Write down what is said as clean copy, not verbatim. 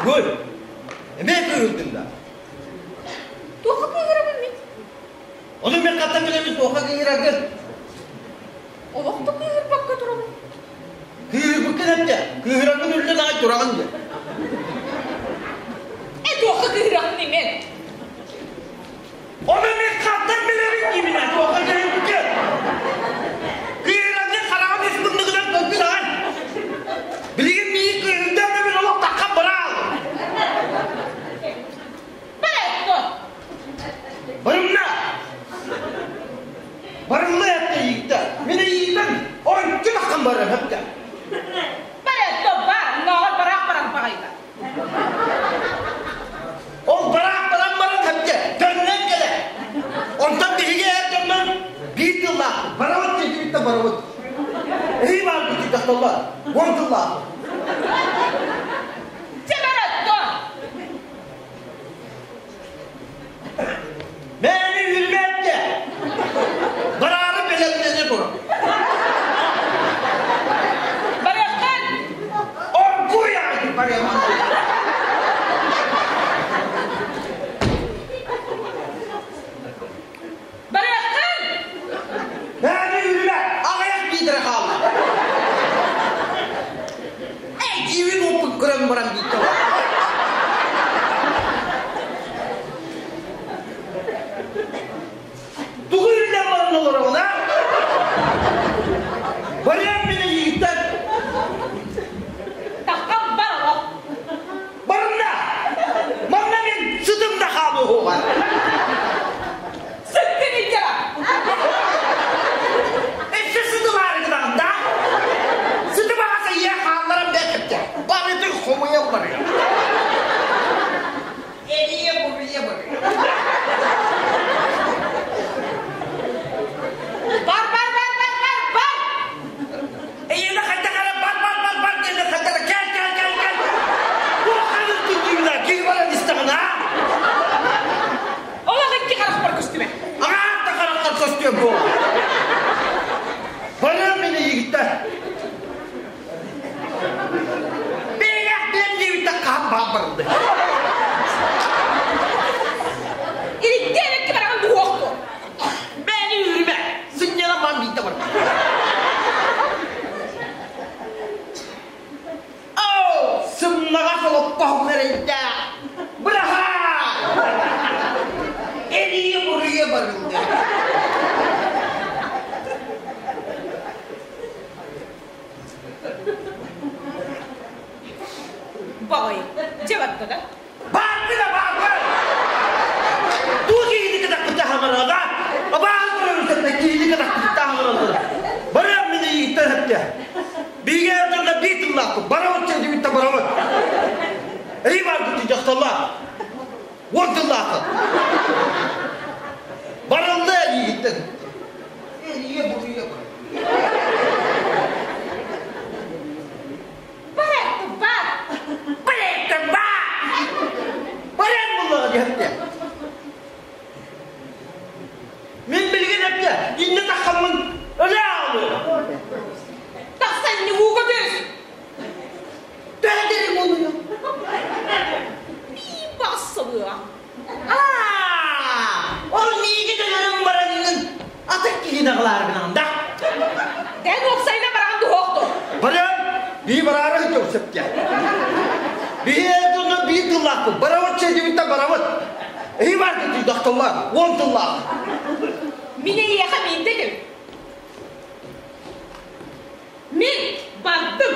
Тугуй? Эмиэ кыыһырдыҥ да? Туохха кыыһырабын мин? Ону мен хаттан билэбин туохха кыыһыраргын? Олох да кыыһырбакка турабын. Кыыһырбыккын эттэ. Кыыһыраргын үллэн аҕай тураҕын диэ. Э, туохха кыыһырабын мен? Ону мен хаттан билэбин диибин туохха кыыһырбыккын? Кыыһыраргын хараҕын ис муннугунан көрбүт аҕай. Билигин миигин кыыһырдаан да мин олох таххан быраал. Баретто! Барымна! Барымна эттэ ииттэ. Мин иитэн орунчу таххан барар эптэ. Баретто бар, ноҕор бараах баран баҕайда. Ол бараах баран баран эптэ, төннөн кэлэ. Онтон биһиги эр дьоннор биир тыллаах барабыт диэбиттэ барабыт. Эһи баарбыт дьахталлар, уон тыллаах. Дьэ баретто! Мээнэ үүрбэттэ. Бараары бэлэмнэнэ турар. Барыаххын! Оргууй аҕай барыаххын. Барыаххын! Мээнэ үүрбэ, аҕыйах биитэрэ хаалла. Эй, дьиибин уоппут көрөн баран бииттэ. Тугу үллэн баран олороҕун, а? Барыам мин эйигиттэн. Таххан бар олох. Барымна! Манна мин сытым да хаалыаҕа. Сыттын илдьэҕэ. Өссө сытымаары гынаҕын да? Сытым аҕаса ийэ хаалларан бэркэттэ. Барытын хомуйан барыа. Эрийэ буруйа барыа. Бар бар бар бар бар бар! Эйиэнэ хайдах эрэ бар бар бар бар диэнэ хайдах эрэ кэл кэл кэл кэл. Туохханын түннүүнэ киһи баран истэҕин аа? Олох икки харахпар көстүбэ. Аҕаат да хараххар көстүөм буола. Барыам мин эйигиттэн. Бэйэх диэн диэбиттэн хаһан баал барылды. Ирикке эбэкки бараҕын дуһуохту. Бэйэни үүрүмэ. Сынньанан баан биирдэ барда. Оо, сымнаҕас олоппоһум эрэйдээх. Быраһаа! Эрийэ-буруйа барылды. Баҕай, дьэ барда да. Бааргы да бааргы! Туу киһини кытакпыта хаҥырада, абааһы көрөрүтэтэ киһини кытакпыта хаҥыраллара. Барыам мин эйигиттэн эптэ. Биһиги эрдэрдэ биир тыллаахпыт, барабыт диэбиттэ барабыт. Эйи бааргыт дьахталлаах. Уон тыллааххын. Барылла эйигиттэн. Эрийэ буруйа бар. Барыахпын бар! Барыахпын бар! Барыах буллаҕа диэхтэ. Мин билигин эптэ, иннэ таххаммын өлө аалыа. Тахсан ууга түс! Төһө дири буолуйу? Биир баҕас сылыа. Аа! Ол миигин өлөрөн бараҥҥын атын киһини аҕалаары гынаҕын да? Эн уопсайынан бараҕын дуһуохту. Барыам, бии бараары сылдьабыт сөпкө. Биһи дьонно биир тыллаахпыт. Барабыт чэдибиттэн барабыт. Эһи бааргыт дохтоллар, уон тыллаах. Мин эйиэхэ биирдэ этим. Мин бардым.